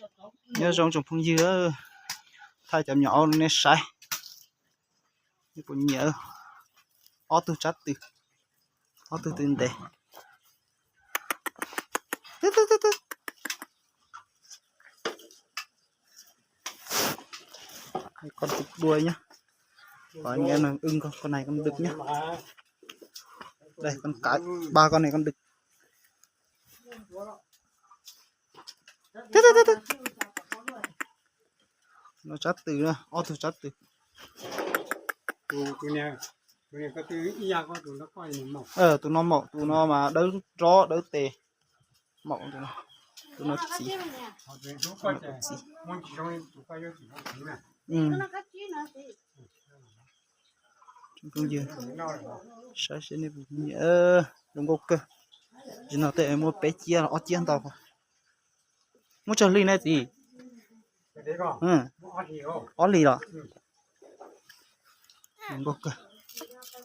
Nyob zoo tsoom phooj ywg, thaij cov me nyuam aub nej saib, nej puas nyiam? Ob tug tsab tw, ob tug tw ntev. Con tus đuôi nhá. Có anh em nào ưng con, con này con đực nhá. Đây, con cái, ba con này con đực. Nó sab tw na, ob tug sab tw. Tus no maum, tus no mas dawb nrob dawb tes. Maum, tus no txiv. Saib seb nej puas nyiam, zoo nkauj kawg. Tsis no tej muaj peb ciab los ob ciab ntau. Muab tsawg hli ne txiv? Ob hlis los? Zoo nkauj kawg.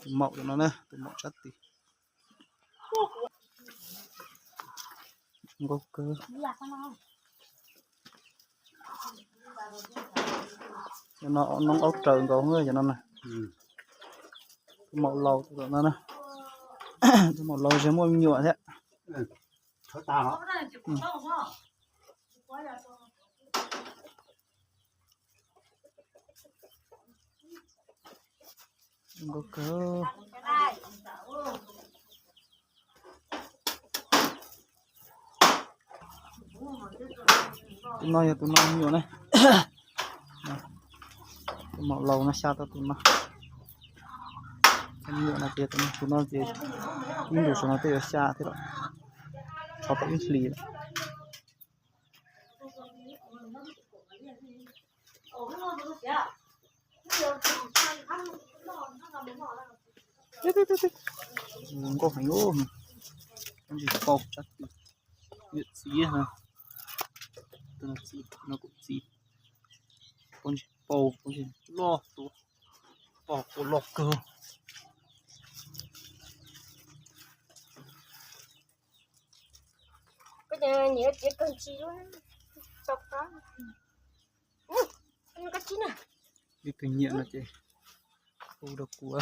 Tus maum no na, tus maum sab tw. Zoo nkauj kawg. Cov no noob aub raws nkaus cov no na. Tus maum laus, tus no, tus maum laus ze muaj me nyuam thiab. Zoo nkauj kawg. Tus no yog tus no me nyuam ne. Tus maum laus no xya tau tus no. Me nyuam no ces tus no ces ib ntus saum no tej yuav xya thiab lawm. Txog tau ib hlis lawm. Zoo nkauj heev, pob ntseg paus, txiv, no kuj txiv, pob ntseg paus, pob ntseg loj, pob kuj loj kawg. Ib tug nyiam no ces hu rau kuv.